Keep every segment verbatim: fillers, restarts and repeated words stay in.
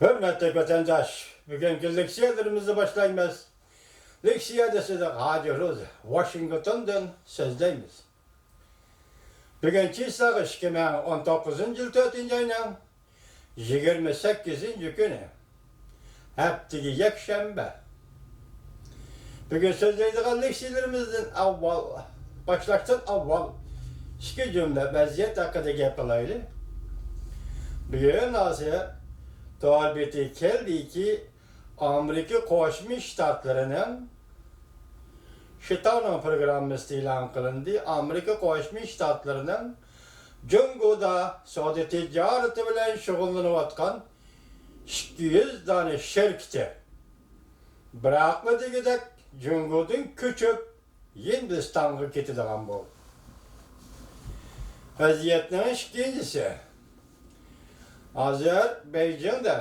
ھۆرمەتلىك ۋەتەنداش، بۈگۈنكى لېكسىيەلىرىمىزنى باشلايمىز. لېكسىيەدە سىدىق ھاجى روز ۋاشىنگتوندىن سۆزلەيمىز. بۈگۈن چىسلاغ ئىككى مىڭ ئون توققۇزىنچى يىل تۆتىنچى ئاينىڭ يىگىرمە سەككىزىنچى كۈنى، ھەپتىگە يەكشەنبە. بۈگۈن سۆزلەيدىغان لېكسىيىلىرىمىزدىن ئاۋۋال، باشلاشتىن ئاۋۋال ئىككى جۈملە ۋەزىيەت ھەققىدە گەپ قىلايلى. بۈگۈن ھازىر تور بېتى كەلدىكى، ئامېرىكا قوشما شتاتلىرىنىڭ شىتاۋنىڭ پروگراممىسىدا ئېلان قىلىندى. ئامېرىكا قوشما شتاتلىرىنىڭ جۇڭگودا سودا تىجارىتى بىلەن شۇغۇللىنىۋاتقان ئىككى يۈز دانە شىركىتى، بىراقلا دېگۈدەك جۇڭگودىن كۆچۈپ، ھىندىستانغا كېتىدىغان بولدى. ۋەزىيەتنىڭ ئىككىنچىسى، ھازىر بېيجىڭدا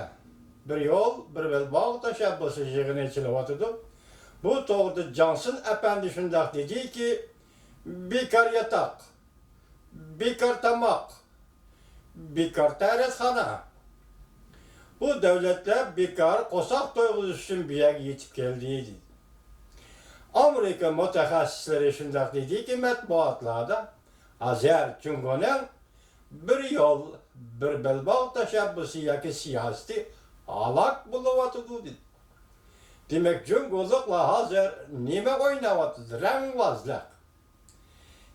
بىر يول، بىر بەلباغ تەشەببۇسى يىغىنى ئېچىلىۋاتىدۇ. بۇ توغرىدا جاڭسىن ئەپەندى شۇنداق دېدىكى، بىكار ياتاق، بىكار تاماق، بىكار تەرەتخانا. بۇ دۆلەتلەر بىكار قورساق تويغۇزۇش ئۈچۈن بۇ يەرگە يېتىپ كەلدى، دېدى. ئامېرىكا مۇتەخەسسىسلىرى شۇنداق دېدىكى، مەتبۇئاتلاردا ھازىر جۇڭگونىڭ بىر يول، بىر بەلباغ تەشەببۇسى ياكى سىياسىتى ھالاك بولۇۋاتىدۇ، دېدى. دېمەك، جۇڭگولۇقلار ھازىر نېمە ئويناۋاتىدۇ؟ رەڭۋازلىق.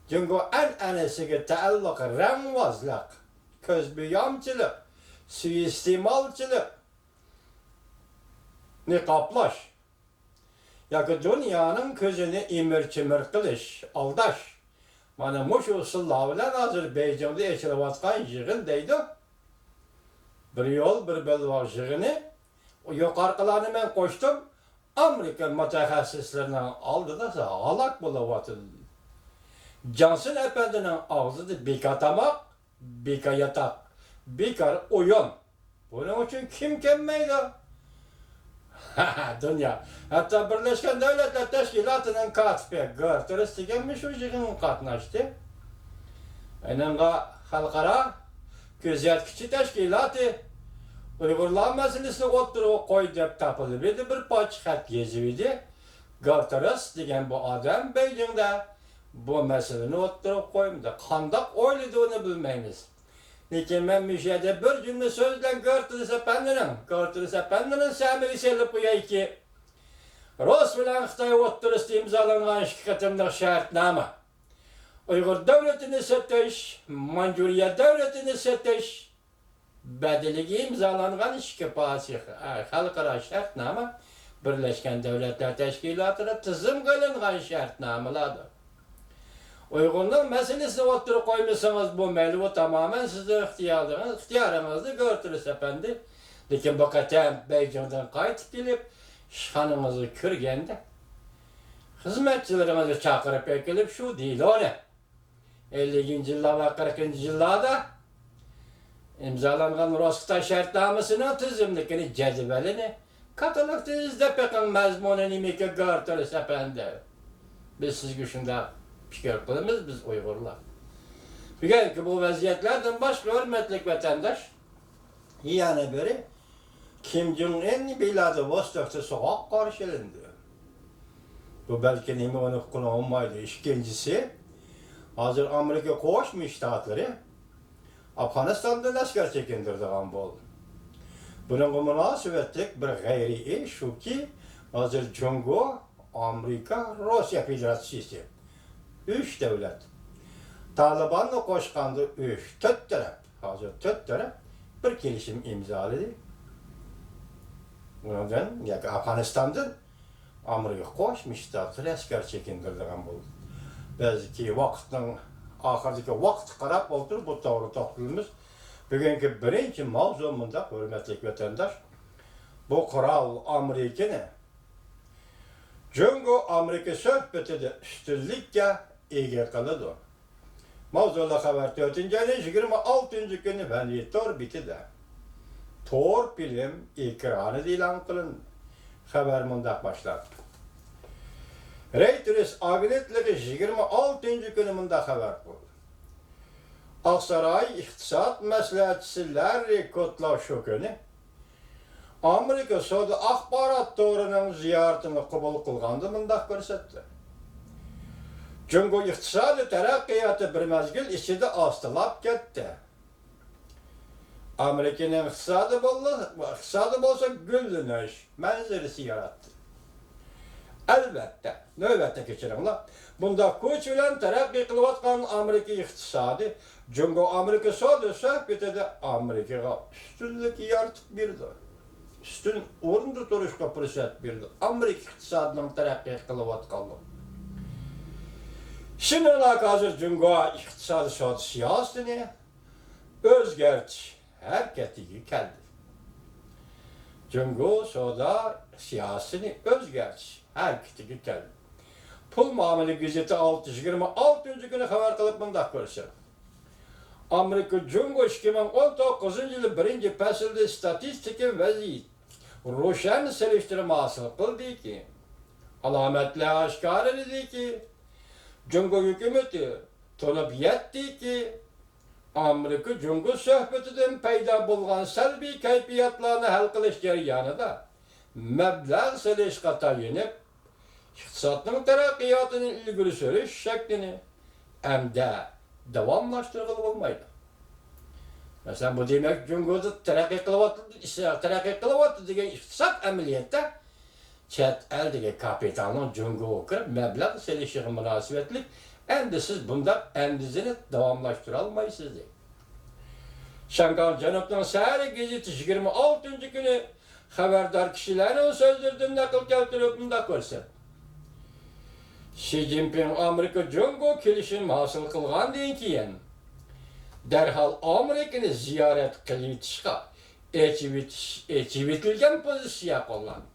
جۇڭگو ئەنئەنىسىگە تەئەللۇق رەڭۋازلىق، كۆزبويامچىلىق، سۇيىئىستېمالچىلىقنى قاپلاش ياكى دۇنيانىڭ كۆزىنى ئىمىر-چىمىر قىلىش، ئالداش. مانا مۇشۇ ئۇسۇللار بىلەن ھازىر بېيجىڭدا ئېچىلىۋاتقان يىغىن دەيدۇ. بىر يول، بىر بەلباغ يىغىنى، يۇقىرىقىلارنى مەن قوشتۇم، ئامېرىكا مۇتەخەسسىسلىرىنىڭ ئالدىدا ھالاك بولۇۋاتىدۇ. جاڭسىن ئەپەندىنىڭ ئاغزىدا بىكار تاماق، بىكار ياتاق، بىكار ئويۇن. بۇنىڭ ئۈچۈن كىم كەلمەيدۇ؟ دۇنيا. ھەتتا بىرلەشكەن دۆلەتلەر تەشكىلاتىنىڭ كاتىپى گۇتېررېس دېگەنمۇ شۇ يىغىنغا قاتناشتى. ئېنىڭغا خەلقئارا كۆزەتكۈچى تەشكىلاتى ئۇيغۇرلار مەسىلىسىنى ئوتتۇرىغا قوي دەپ تاپىلىۋىدى، بىر پارچە خەت يېزىۋىدى. گۇتېررېس دېگەن بۇ ئادەم بېيجىڭدا بۇ مەسىلىنى ئوتتۇرىغا قويمىدى. قانداق ئويلىدى ئۇنى بىلمەيمىز. لېكىن مەن مۇشۇ يەردە بىر جۈملە سۆز بىلەن گۇتېررېس ئەپەندىنىڭ، گۇتېررېس ئەپەندىنىڭ سەمىگە سېلىپ قويايكى، رۇس بىلەن خىتاي ئوتتۇرىسىدا ئىمزالانغان ئىككى قېتىملىق شەرتنامە، ئۇيغۇر دۆلىتىنى سېتىش، مانجۇرىيە دۆلىتىنى سېتىش بەدىلىگە ئىمزالانغان ئىككى پارچە خەلقئارا شەرتنامە بىرلەشكەن دۆلەتلەر تەشكىلاتىدا تىزىمغا ئېلىنغان شەرتنامىلاردۇر. ئۇيغۇرنىڭ مەسىلىسىنى ئوتتۇرىغا قويمىسىڭىز بولمايدۇ، بۇ تامامەن سىزنىڭ ئىختىيارىڭىز، ئىختىيارىڭىزدا گۇتېررېس ئەپەندى. لېكىن بۇ قېتىم بېيجىڭدىن قايتىپ كېلىپ، ئىشخانىڭىزغا كىرگەندە، خىزمەتچىلىرىڭىزنى چاقىرىپ ئەكېلىپ، شۇ دېلونى، ئەللىكىنچى يىللار ۋە قىرىقىنچى يىللاردا ئىمزالانغان رۇس-خىتاي شەرتنامىسىنىڭ تىزىملىكىنى، جەدۋىلىنى، كاتالوگتىن ئىزدەپ بېقىڭ، مەزمۇنى نېمىكەن، گۇتېررېس ئەپەندى. بىز سىزگە شۇنداق پىكىر قىلىمىز، بىز ئۇيغۇرلار. بۈگۈنكى بۇ ۋەزىيەتلەردىن باشقا، ھۆرمەتلىك ۋەتەنداش، يەنە بىرى، كىم جۇڭ ئىن ۋىلادىۋوستوكتا سوغۇق قارشى ئېلىندى. بۇ بەلكى نېمە ئۇنى ئۇققىلى بولمايدۇ. ئىككىنچىسى، ھازىر ئامېرىكا قوشما شتاتلىرى ئافغانىستاندىن ئەسكەر چېكىندۈرىدىغان بولدى. بۇنىڭغا مۇناسىۋەتلىك بىر غەيرىي ئىش شۇكى، ھازىر جۇڭگو، ئامېرىكا، روسىيە فېدېراتسىيىسى، ئۈچ دۆلەت، تالىباننى قوشقاندا ئۈچ، تۆت تەرەپ، ھازىر تۆت تەرەپ بىر كېلىشىم ئىمزالىدى. ئۇنىڭدىن ياكى ئافغانىستاندىن ئامېرىكا قوشما شتاتلىرى ئەسكەر چېكىندۈرىدىغان بولدى. بەلكى ۋاقىتنىڭ ئاخىرىدىكى ۋاقىتقا قاراپ ئولتۇرۇپ بۇ توغرىدا توختىلىمىز. بۈگۈنكى بىرىنچى ماۋزۇ مۇنداق، ھۆرمەتلىك ۋەتەنداش، بۇ قورال ئامېرىكىنى جۇڭگو ئامېرىكا سۆھبىتىدە ئۈستۈنلۈككە ئىگە قىلىدۇ. ماۋزۇلۇق خەۋەر تۆتىنچى ئاينىڭ يىگىرمە ئالتىنچى كۈنى ۋەنۋى تور بېتىدە، تور فىلىم ئېكرانىدا ئېلان قىلىندى. خەۋەر مۇنداق باشلاندى. رەيتېرس ئاگېنتلىقى يىگىرمە ئالتىنچى كۈنى مۇنداق خەۋەر قىلدى. ئاقساراي ئىقتىساد مەسلىھەتچىسى لاررى كودلاۋ شۇ كۈنى ئامېرىكا سودا ئاخبارات تورىنىڭ زىيارىتىنى قوبۇل قىلغاندا مۇنداق كۆرسەتتى: جۇڭگو ئىقتىسادىي تەرەققىياتى بىر مەزگىل ئىچىدە ئاستىلاپ كەتتى. ئامېرىكىنىڭ ئىقتىسادى بولدى، ئىقتىسادى بولسا گۈللىنىش مەنزىرىسى ياراتتى. ئەلۋەتتە، نۆۋەتتە كەچۈرۈڭلار، بۇنداق كۈچ بىلەن تەرەققىي قىلىۋاتقان ئامېرىكا ئىقتىسادى جۇڭگو ئامېرىكا سودا سۆھبىتىدە ئامېرىكىغا ئۈستۈنلۈك يارىتىپ بېرىدۇ. ئۈستۈن ئورۇندا تۇرۇشقا پۇرسەت بېرىدۇ. ئامېرىكا ئىقتىسادىنىڭ تەرەققىي قىلىۋاتقانلىقى. شىنىڭ ھازىر جۇڭگو ئىقتىسادىي سودا سىياسىتىنى ئۆزگەرتىش ھەرىكىتىگە كەلدى. جۇڭگو سودا سىياسىتىنى ئۆزگەرتىش ھەرىكىتىگە كەلدى. پۇل مۇئامىلە گېزىتى ئالتە، يىگىرمە ئالتىنچى كۈنى خەۋەر قىلىپ مۇنداق كۆرسەتتى: ئامېرىكا جۇڭگو ئىككى مىڭ ئون توققۇزىنچى يىلى بىرىنچى پەسىلدە ئىستاتىستىكا ۋەزىيىتى روشەن سېلىشتۇرما ھاسىل قىلدىكى، ئالامەتلەر ئاشكارىلىدىكى، جۇڭگو ھۆكۈمىتى تونۇپ يەتتىكى، ئامېرىكا جۇڭگو سۆھبىتىدىن پەيدا بولغان سەلبىي كەيپىياتلارنى ھەل قىلىش جەريانىدا مەبلەغ سېلىشقا تايىنىپ، ئىقتىسادنىڭ تەرەققىياتىنى ئىلگىرى سۈرۈش شەكلىنى ئەمدى داۋاملاشتۇرغىلى بولمايدۇ. مەسىلەن، بۇ دېمەك، جۇڭگودا تەرەققىي قىلىۋاتىدۇ، تەرەققىي قىلىۋاتىدۇ دېگەن ئىقتىساد ئەمەلىيەتتە چەت ئەلدىكى كاپىتالنىڭ جۇڭگوغا كىرىپ مەبلەغ سېلىشىغا مۇناسىۋەتلىك، ئەمدى سىز بۇنداق ئەندىزىنى داۋاملاشتۇرالمايسىز، دەيدۇ. شياڭگاڭ جەنۇبنىڭ سەھەرى گېزىتى يىگىرمە ئالتىنچى كۈنى خەۋەردار كىشىلەرنىڭ سۆزلىرىدىن نەقىل كەلتۈرۈپ مۇنداق كۆرسەتتى: شى جىنپىڭ ئامېرىكا جۇڭگو كېلىشىم ھاسىل قىلغاندىن كېيىن، دەرھال ئامېرىكىنى زىيارەت قىلىۋېتىشقا ئېچىۋېتىش، ئېچىۋېتىلگەن پوزىتسىيە قوللاندى.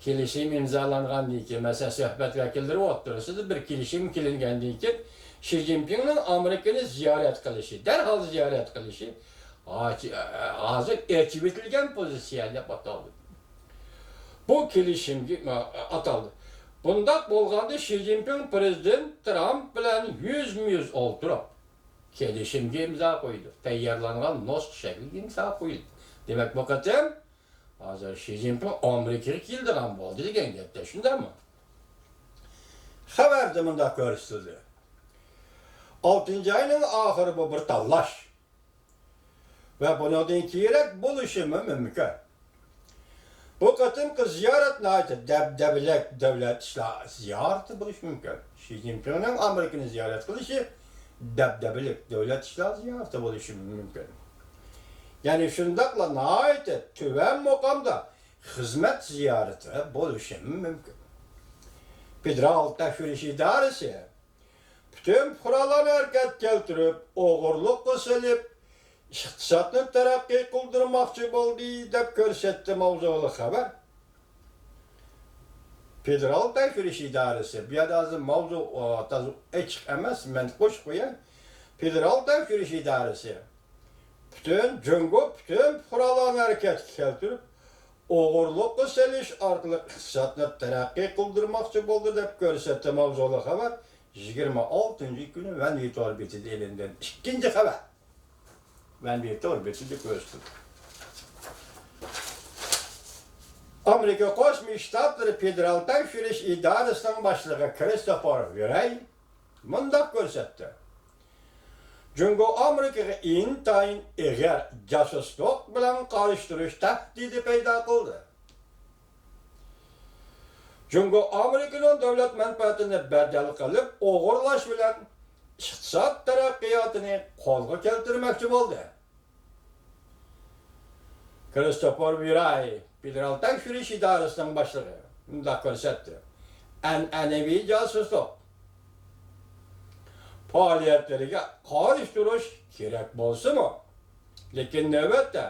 كېلىشىم ئىمزالانغاندىن كېيىن، مەسىلەن، سۆھبەت ۋەكىللىرى ئوتتۇرىسىدا بىر كېلىشىم كېلىنگەندىن كېيىن، شى جىنپىڭنىڭ ئامېرىكىنى زىيارەت قىلىشى، دەرھال زىيارەت قىلىشى ھاجى-، ھازىر ئېچىۋېتىلگەن پوزىتسىيە دەپ ئاتالدى. بۇ كېلىشىمگە ئاتالدى. بۇنداق بولغاندا شى جىنپىڭ پىرېزىدېنت ترامپ بىلەن يۈزمۇ يۈز ئولتۇرۇپ، كېلىشىمگە ئىمزا قويدى. تەييارلانغان نۇسخا شەكلىگە ئىمزا قويدى. دېمەك، بۇ قېتىم ھازىر شى جىنپىڭ ئامېرىكىغا كېلىدىغان بولدى دېگەن گەپتە، شۇنداقمۇ؟ خەۋەردە مۇنداق كۆرسىتىلدى: ئالتىنچى ئاينىڭ ئاخىرى بۇ بىر تاللاش ۋە بۇنىڭدىن كېيىنرەك بولۇشىمۇ مۇمكىن. بۇ قېتىمقى زىيارەت ناھايىتى دەبدەبىلىك دۆلەت ئىشلار زىيارىتى بولۇشى مۇمكىن. شى جىنپىڭنىڭ ئامېرىكىنى زىيارەت قىلىشى دەبدەبىلىك دۆلەت ئىشلار زىيارىتى بولۇشى مۇمكىن. يەنى شۇنداقلا ناھايىتى تۆۋەن مۇقامدا خىزمەت زىيارىتى بولۇشى مۇمكىن. فېدېرال تەكشۈرۈش ئىدارىسى پۈتۈن پۇقرالارنى ھەرىكەتكە كەلتۈرۈپ، ئوغرىلىققا سېلىپ، ئىقتىسادنى تەرەققىي قىلدۇرماقچى بولدى، دەپ كۆرسەتتى ماۋزۇلۇق خەۋەر. فېدېرال تەكشۈرۈش ئىدارىسى، بۇ يەردە ھازىر ماۋزۇ، ئا، تازا ئېچىق ئەمەس، مەن قوشۇپ قوياي. فېدېرال تەكشۈرۈش ئىدارىسى پۈتۈن جۇڭگو، پۈتۈن پۇقرالارنى ھەرىكەتكە كەلتۈرۈپ، ئوغرىلىققا سېلىش ئارقىلىق ئىقتىسادنى تەرەققىي قىلدۇرماقچى بولدى، دەپ كۆرسەتتى ماۋزۇلۇق خەۋەر. يىگىرمە ئالتىنچى كۈنى ۋەنۋى تور بېتىدە ئېلىندى. ئىككىنچى خەۋەر ۋەنۋى تور بېتىدە كۆرسىتىلدى. ئامېرىكا قوشما شتاتلىرى فېدېرال تەكشۈرۈش ئىدارىسىنىڭ باشلىقى كىرىستوفېر ۋىرەي مۇنداق كۆرسەتتى: جۇڭگو ئامېرىكىغا ئىنتايىن ئېغىر جاسۇسلۇق بىلەن قارشى تۇرۇش تەھدىتى پەيدا قىلدى. جۇڭگو ئامېرىكىنىڭ دۆلەت مەنپەئەتىنى بەدەل قىلىپ ئوغرىلاش بىلەن ئىقتىساد تەرەققىياتىنى قولغا كەلتۈرمەكچى بولدى. كىرىستوفېر ۋىراي، فېدېرال تەكشۈرۈش ئىدارىسىنىڭ باشلىقى، مۇنداق كۆرسەتتى: ئەنئەنىۋى جاسۇسلۇق پائالىيەتلىرىگە قارشى تۇرۇش كېرەك بولسىمۇ، لېكىن نۆۋەتتە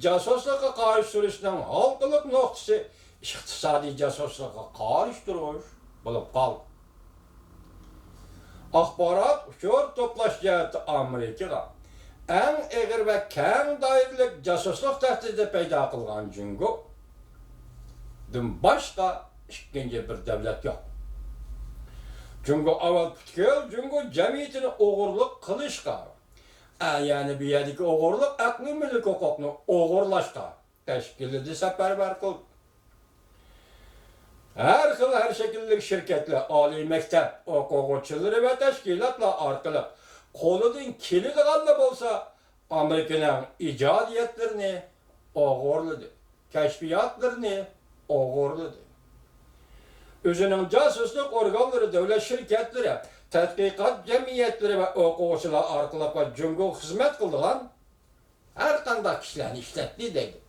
جاسۇسلۇققا قارشى تۇرۇشنىڭ ھالقىلىق نۇقتىسى ئىقتىسادىي جاسۇسلۇققا قارشى تۇرۇش بولۇپ قالدى. ئاخبارات ئۇچۇر توپلاش جەھەتتە ئامېرىكىغا ئەڭ ئېغىر ۋە كەڭ دائىرىلىك جاسۇسلۇق تەھدىتى پەيدا قىلغان جۇڭگودىن باشقا ئىككىنچى بىر دۆلەت يوق. جۇڭگو ئاۋۋال پۈتكۈل جۇڭگو جەمئىيىتىنى ئوغرىلىق قىلىشقا، ئە، يەنى بۇ يەردىكى ئوغرىلىق ئەقلىي مۈلۈك ھوقۇقنى ئوغرىلاشقا، تەشكىللىدى، سەپەرۋەر قىلدى. ھەر خىل، ھەر شەكىللىك شىركەتلەر، ئالىي مەكتەپ ئوقۇغۇچىلىرى ۋە تەشكىلاتلار ئارقىلىق قولىدىن كېلىدىغانلا بولسا ئامېرىكىنىڭ ئىجادىيەتلىرىنى ئوغرىلىدى، كەشپىياتلىرىنى ئوغرىلىدى. ئۆزىنىڭ جاسۇسلۇق ئورگانلىرى، دۆلەت شىركەتلىرى، تەتقىقات جەمئىيەتلىرى ۋە ئوقۇغۇچىلار ئارقىلىق جۇڭگوغا خىزمەت قىلىدىغان ھەر قانداق كىشىلەرنى ئىشلەتتى دەيدۇ.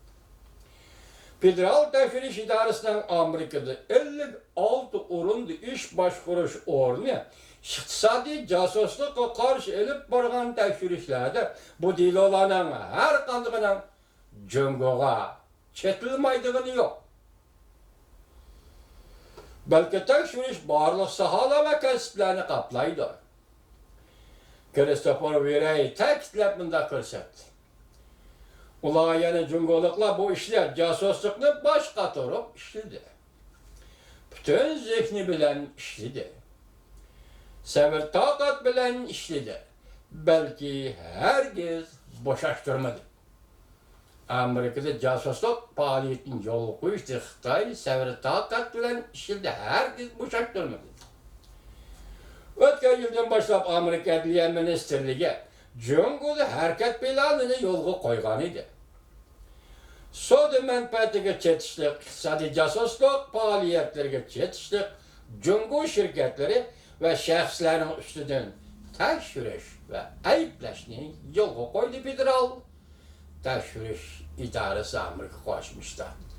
فېدېرال تەكشۈرۈش ئىدارىسىنىڭ ئامېرىكىدا ئەللىك ئالتە ئورۇندا ئىش باشقۇرۇش ئورنى ئىقتىسادىي جاسۇسلۇققا قارشى ئېلىپ بارغان تەكشۈرۈشلەردە بۇ دېلولارنىڭ ھەر قاندىقىنىڭ جۇڭگوغا چېتىلمايدىغىنى يوق. بەلكى تەكشۈرۈش بارلىق ساھالار ۋە كەسىپلەرنى قاپلايدۇ. كىرىستوفېر ۋېرەي تەكىتلەپ مۇنداق كۆرسەتتى: ئۇلار، يەنى جۇڭگولۇقلار، بۇ ئىشتا جاسۇسلۇقنى باش قاتۇرۇپ ئىشلىدى. پۈتۈن زېھنى بىلەن ئىشلىدى. سەۋر-تاقەت بىلەن ئىشلىدى. بەلكى ھەرگىز بوشاشتۇرمىدى. ئامېرىكىدا جاسۇسلۇق پائالىيىتىنى يولغا قويۇشتا خىتاي سەۋر-تاقەت بىلەن ئىشلىدى، ھەرگىز بوشاشتۇرمىدى. ئۆتكەن يىلدىن باشلاپ ئامېرىكا ئەدلىيە مىنىستىرلىكى جۇڭگودا ھەرىكەت پىلانىنى يولغا قويغان ئىدى. سودا مەنپەئەتىگە چېتىشلىق، ئىقتىسادىي جاسۇسلۇق پائالىيەتلىرىگە چېتىشلىق جۇڭگو شىركەتلىرى ۋە شەخسلەرنىڭ ئۈستىدىن تەكشۈرۈش ۋە ئەيىبلەشنى يولغا قويدى. فېدېرال تەكشۈرۈش ئىدارىسى ئامېرىكا قوشما شتات